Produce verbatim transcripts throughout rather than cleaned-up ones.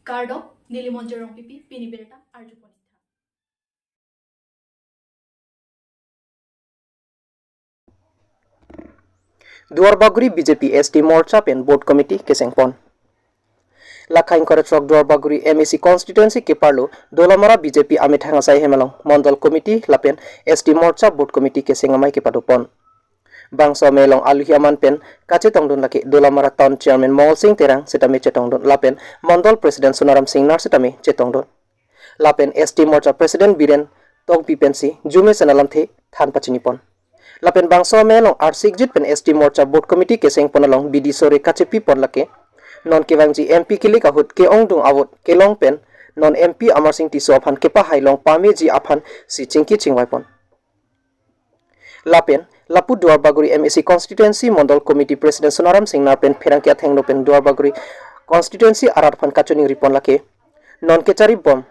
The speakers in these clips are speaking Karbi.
Kardom, neli Monjir Rongpipi, pini birta arjupon. Duarbagori B J P S T Morcha pen Booth Committee kesengpon. Lakhain koretsok Duarbagori M A C constituency keparlo Dolamara B J P amethang asai hem along Mondol Committee lapen S T Morcha Booth Committee keseng amei kepadopon. Bangso amei along aluhi aman pen kachetongdun lake Dolamara Town Chairman Mongol Sing Terang sitame chetongdun lapen Mondol President Sonaram Singnar sitame chetongdun. Lapen S T Morcha President Biren Tokbi pensi jume sena lamthe than pachinipon. Lapen bangso amei along arsikjit pen S T Morcha Booth Committee kesengpon along bidi sore kachepipon lake, non kevangji M P kilik ahut ke-ongdung avote kelong pen non M P Amarsing Tisso aphan kepahailong pameji aphan si chingki chingvaipon. Lapen lapu Duarbagori M A C constituency Mondol Committee President Sonaram Singnar pen pherangke athengno pen Duarbagori constituency arat aphan kachoningripon lake, non kecharibom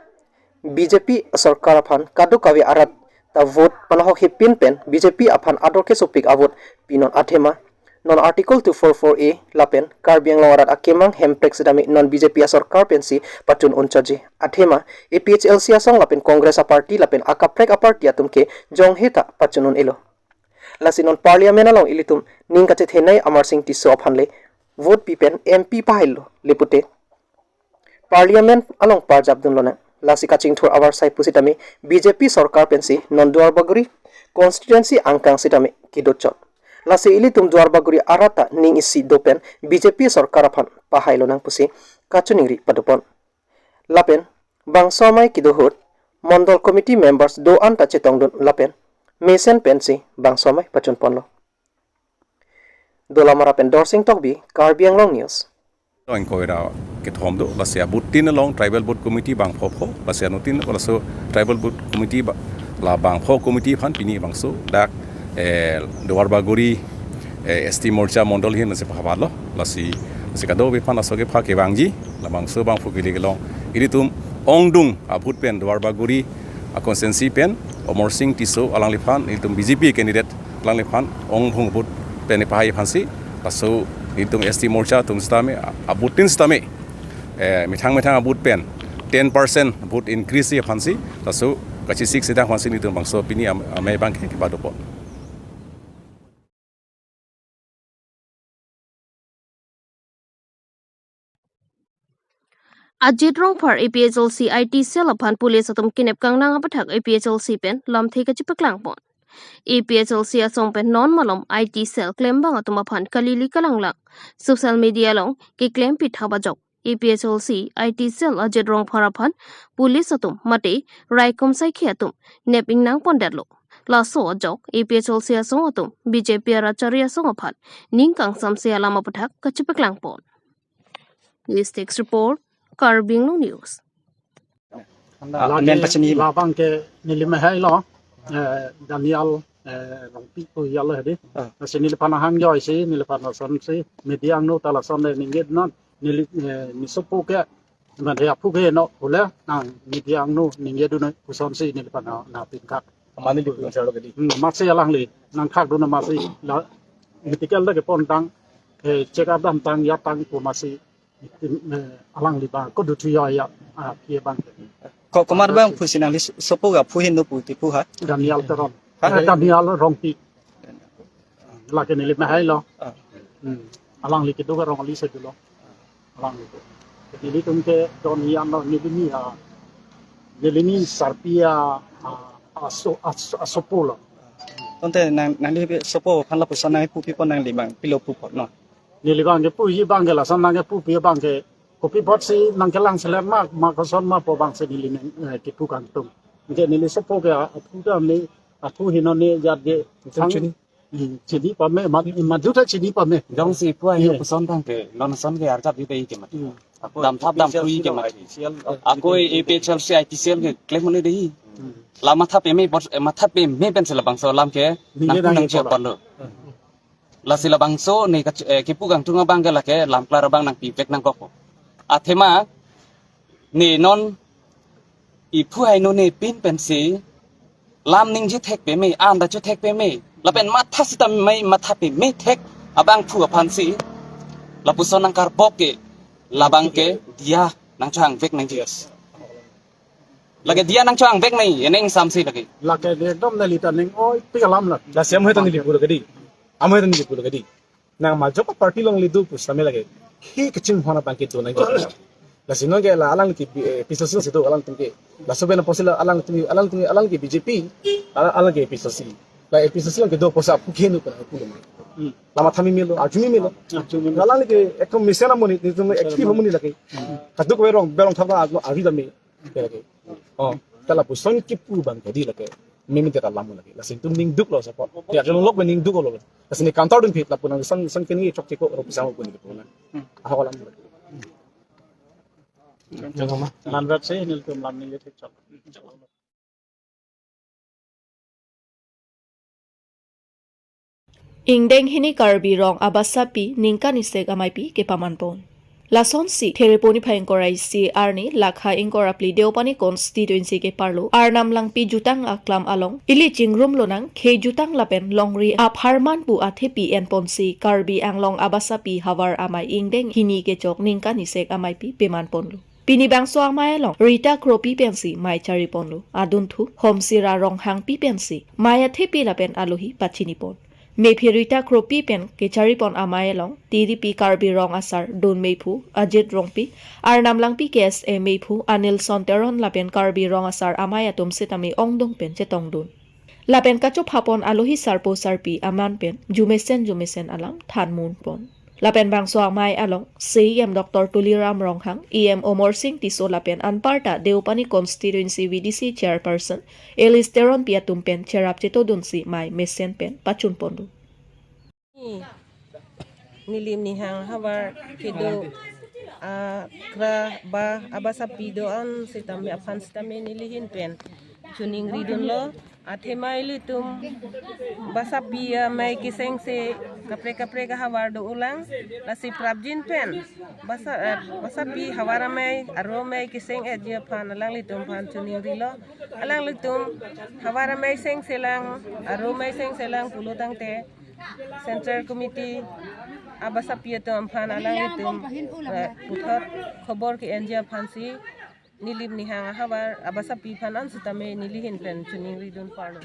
B J P sorkar aphan kadokave arat ta vote panahok hepin pen B J P aphan ador kesopik avote pinon athema non Article two four four A lapen Karbi Anglong arat akemang hemprek sitame non B J P asorkar pensi pachun unchaji athema A P H L C asong lapen Congress aparty lapen akaprek aparty atum ke jonghe ta pachun un-elo. Lasi non Parliament along ilitum ning kachethenei Amarsing Tisso aphan le vote pi pen M P pahailo le pute Parliament along parjapdun lonang. Lasi kachingthur avarsai pusitame B J P sorkar pensi non Duarbagori constituency angkang sitame kedotchot. Lasi ilitum Duarbagori arat ta ning isi do pen B J P sorkar aphan pahailonang pusi kachoningri padopon. Lapen bangso amei kedo ahut Mondol Committee members do-an ta chetongdun lapen mesen pensi bangso amei pachunponlo. Dolamara pen Dorsing Tokbi, Karbi Anglong News. Ingkoi ra kethom do, lasi abooth tin along Tribal Booth Committee bangpho pho, lasi anuttin laso Tribal Booth Committee ba, la bangpho committee aphan pini bangso dak, eh, Duarbagori, eh, S T Morcha Mondol ahin lasi phabarlo, lasi, lasi kadokave aphan laso kepha kevangji, la bangso bangpho kilik along ilitum ongdung avote pen Duarbagori a constituency pen Amarsing Tisso alangliphan ilitum B J P candidate alangliphan ongdung avote pen ipahai aphansi, laso ilitum S T Morcha atum sitame, abooth tin sitame, eh, methang methang avote pen ten percent vote increase aphansi, laso kachesik sedang aphansi ilitum bangso pini am-, amei abang ke kepadopon. Ajit Rongphar A P H L C I T cell aphan police atum kinep kangnang aputhak A P H L C pen lamthe kachepaklangpon. A P H L C asong pen non malom I T cell klembang atum aphan kalili kalanglang social media along keklem pithap ajok A P H L C I T cell Ajit Rongphar aphan police atum mate raikom saikhi atum nep ingnangpondetlo. Laso ajok A P H L C asong atum B J P arat chari asong aphan ning kangsamse alam aputhak kachepaklangpon. News Desk Report, Karbi Anglong News. Anda, ah, lagi amen pachini. Labang ke neli mehai lo, eh, Daniel, eh, Rongpi pu ya lo hedi. Ah. Lasi neliphan ahang joisi, neliphan lason si, media angno ta lason le ningjenon, neli, eh, ne sopo ke, mane aphu ke no, hule, nang media angno ningjedun pusonsi neliphan na, na pingkak. Mane di pun salo kedi. Hmm, masi alangli, nangkhakdun masi, la, medical ta kepontang, eh, check up damtang, yatang pu masi, eh, alangli abang, koduthu ya, ya, ah, pie abang. Ko, komat abang phu si nangli sopo ke aphu heno pu ti phu ha? Daniel Teron. Ha? Eh, Daniel Rongpi. Lake neli mehai lo. Ah. Hmm. Alangli kedo ke rong ali sedulo. Alangli. Nelitum ke don hian lo, neli ni, ah, neli ni sarpi a, ah, aso, aso, asopo lo. Tangte nang, nangli sopo aphan lapuson nangpupipon nangli abang pilo pupon non. Neli abang ke puji abang ke lason nangkepupi abang ke kopi apotsi nangkelang selet ma, ma koson ma pu abangsi neli nang, eh, kepu kangtung. Anke neli sopo ke aphu ta ne, aphu heno ne jat ke. Chini. Hmm, chini pame, ma, madu ta chini pame. Jongsi pu ayo, iya, koson abang ke, non son ke arjap di ke mat. Hmm. Damthap dam pui ke mat. Ako A P H L C I T cell keklem mane dei. Hmm. La matha peme, bor, eh, matha peme pensi labangso alam ke ningje nang nang pula. Chepon lo. Hmm. Lasi labangso ne kach-, eh, kepu kangtung abang ke lake lam klar abang nangpivek nangkok. Athema ne non iphu heno ne pin pensi lam ningje thek peme, anda cho thek peme, lapen matha sitame matha peme thek abangphu aphansi lapuson nangkarbok ke labang ke diya nangchohangvek nangji. Yes. Lake diya nangchohangvek nangji, ene ingsamsi lake. Lake di ekdom neli ta ning oipik alam lake. Lasi amahai ta neli pulo kedi. Amahai ta neli pulo kedi. Nang majok party along le do pusitame lake. Hi kachinghon abang kedo nangji. Lasi nonke la alang ke, eh, APHLC si do alangtum ke. Laso pen apotsi la alangtum, alangtum, alang ke BJP, alang, alang ke APHLC. La APHLC along kedo apotsi aphu kehingno pen pulo. Hmm. La matha meme lo, arju meme lo. Arju meme lo. Alang ke ekdom mesen amonit, nelitum active amonit lake. Hmm. Kadokave rong, berong thap arju tame. Lake. Oh, ta lapuson kipu abang kedi lake. Meme te ta lam lake. Lasi nelitum ningduklo support. Ya, jolong lok pen ningduklo. Lasi ne counter dun phit lapu nangson, son keni chokche ko ro pisang ko ni ko na. Hmm. Ahok alam. Jolong ma. Manrat se nelitum lam ni ye thek chok. Ingdeng hini Karbi Rong Abasapi ningkan isek ameipi kepamanpon. Lasonsi Therepo niphai ingkoi ra isi arni lakha ingkoi ra phli Deopani constituency keparlo Arnam Langpi jutang aklam along ili chingrum lonang khei jutang lapen longri apharman pu athepi enponsi Karbi Anglong Abasapi havar amei ingdeng hini kechok ningkan isek ameipi pemanponlo. Pini bangso amei along Rita Kropi pensi mei chariponlo. Adunthu Homsira Ronghangpi pensi mei athepi lapen alohi pachinipon. Mephi Rita Kropi pen kecharipon amei along T D P Karbi Rong Asar Dun Meiphu, Ajit Rongpi, Arnam Langpi K S A Meiphu, Anilson Teron lapen Karbi Rong Asar amei atum sitame ongdung pen chetongdun. Lapen kachophapon alohi sarpo sarpi aman pen jumesen jumesen alam thanmunpon. Lapen bangso amei along C E M Doctor Tuliram Ronghang, E M Amarsing Tisso lapen anparta Deopani constituency V D C chairperson Alice Teronpi atum pen cherap chetodunsi mei mesen pen pachunponlo. Nilim nihang havar kedo, ah, kra ba Abasapi do-an sitame aphan sitame nelihin pen choningridunlo. Athema ilitum Basapi amei kesengse kaprek kaprek ahavar do-olang. Lasi prapjin pen Basa, eh, Basapi havar amei aro amei keseng-etji aphan alanglitum aphan choningrilo. Alanglitum havar amei sengselang, aro amei sengselang pulo tangte Central Committee Abasapi atum aphan alanglitum, eh, puthot khobor ke-enji aphansi nilim nihang ahavar Abasapi aphan an sitame nelihin pen choningridun parlo.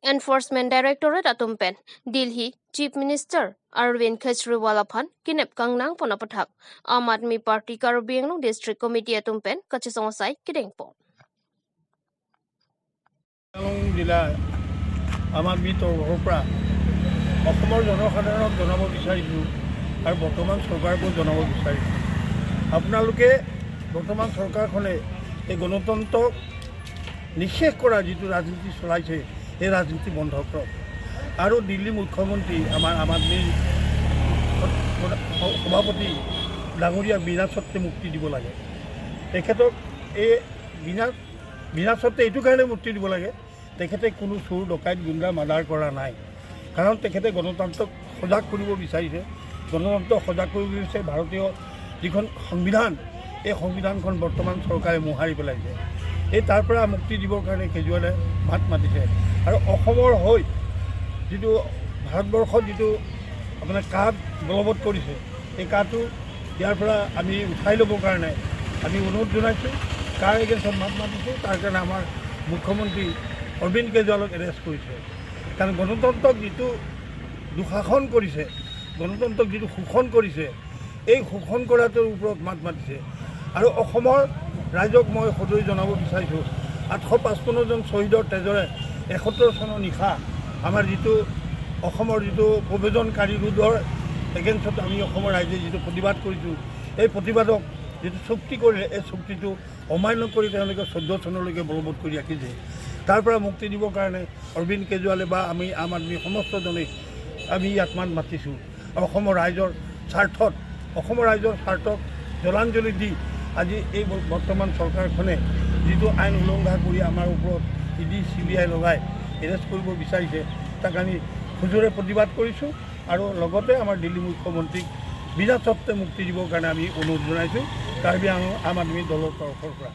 Enforcement Directorate atum pen Delhi Chief Minister Arvind Kejriwal aphan kenep kangnangpon aputhak Aam Aadmi Party Karbi Anglong District Committee atum pen kachesong asai kedengpon. আম আদমি তৰফৰ পৰা অসমৰ জনসাধাৰণক জনাব বিচাৰিছোঁ আৰু বৰ্তমান চৰকাৰকো জনাব বিচাৰিছোঁ, আপোনালোকে বৰ্তমান চৰকাৰখনে এই গণতন্ত্ৰক নিঃশেষ কৰা যিটো ৰাজনীতি চলাইছে, সেই ৰাজনীতি বন্ধ কৰক। আৰু দিল্লী মুখ্যমন্ত্ৰী আমাৰ আম আদমী সভাপতি ডাঙৰীয়া বিনা চৰ্তে মুক্তি দিব লাগে। তেখেতক এই বিনা বিনা চৰ্তে এইটো কাৰণে মুক্তি দিব লাগে, তেখেতে কোনো চোৰ, ডকাইত, গুণ্ডা, মাৰ্ডাৰ কৰা নাই। কাৰণ তেখেতে গণতন্ত্ৰক সজাগ কৰিব বিচাৰিছে। গণতন্ত্ৰক সজাগ কৰিব বিচাৰিছে। ভাৰতীয় যিখন সংবিধান, এই সংবিধানখন বৰ্তমান চৰকাৰে মোহাৰি পেলাইছে। এই তাৰ পৰা মুক্তি দিবৰ কাৰণে কেজৰিৱালে মাত মাতিছে। আৰু অসমৰ হৈ যিটো ভাৰতবৰ্ষত যিটো আপোনাৰ কাক বলবৎ কৰিছে, এই কাটো ইয়াৰ পৰা আমি উঠাই ল'বৰ কাৰণে আমি অনুৰোধ জনাইছোঁ। কাৰ এগেইনষ্টত মাত মাতিছোঁ, তাৰ কাৰণে আমাৰ মুখ্যমন্ত্ৰী অৰবিন্দ কেজৰিৱালক এৰেষ্ট কৰিছে। কাৰণ গণতন্ত্ৰক যিটো দুঃশাসন কৰিছে, গণতন্ত্ৰক যিটো শোষণ কৰিছে, এই শোষণ কৰাটোৰ ওপৰত মাত মাতিছে। আৰু অসমৰ ৰাইজক মই সদৰি জনাব বিচাৰিছোঁ, আঠশ পঁচপন্ন জন শ্বহীদৰ তেজেৰে এসত্তৰ চনৰ নিশা আমাৰ যিটো অসমৰ যিটো প্ৰব্ৰজনকাৰী ৰোডৰ এগেইনষ্টত আমি অসমৰ ৰাইজে যিটো প্ৰতিবাদ কৰিছোঁ, এই প্ৰতিবাদক যিটো চুক্তি কৰিলে, এই চুক্তিটো অমান্য কৰি তেওঁলোকে চৈধ্য চনলৈকে বলবৎ কৰি ৰাখিছে। তাৰ পৰা মুক্তি দিবৰ কাৰণে অৰবিন্দ কেজৰিৱালে বা আমি আম আদমী সমস্তজনে আমি ইয়াত মাত মাতিছোঁ। অসমৰ ৰাইজৰ স্বাৰ্থত, অসমৰ ৰাইজৰ স্বাৰ্থক জলাঞ্জলি দি আজি এই ব-, বৰ্তমান চৰকাৰখনে যিটো আইন উলংঘা কৰি আমাৰ ওপৰত E D C B I লগাই এৰেষ্ট কৰিব বিচাৰিছে, তাক আমি খজোৰে প্ৰতিবাদ কৰিছোঁ। আৰু লগতে আমাৰ দিল্লী মুখ্যমন্ত্ৰীক বিনা চৰ্তে মুক্তি দিবৰ কাৰণে আমি অনুৰোধ জনাইছোঁ কাৰ্বি আংলং আম আদমী দলৰ তৰফৰ পৰা।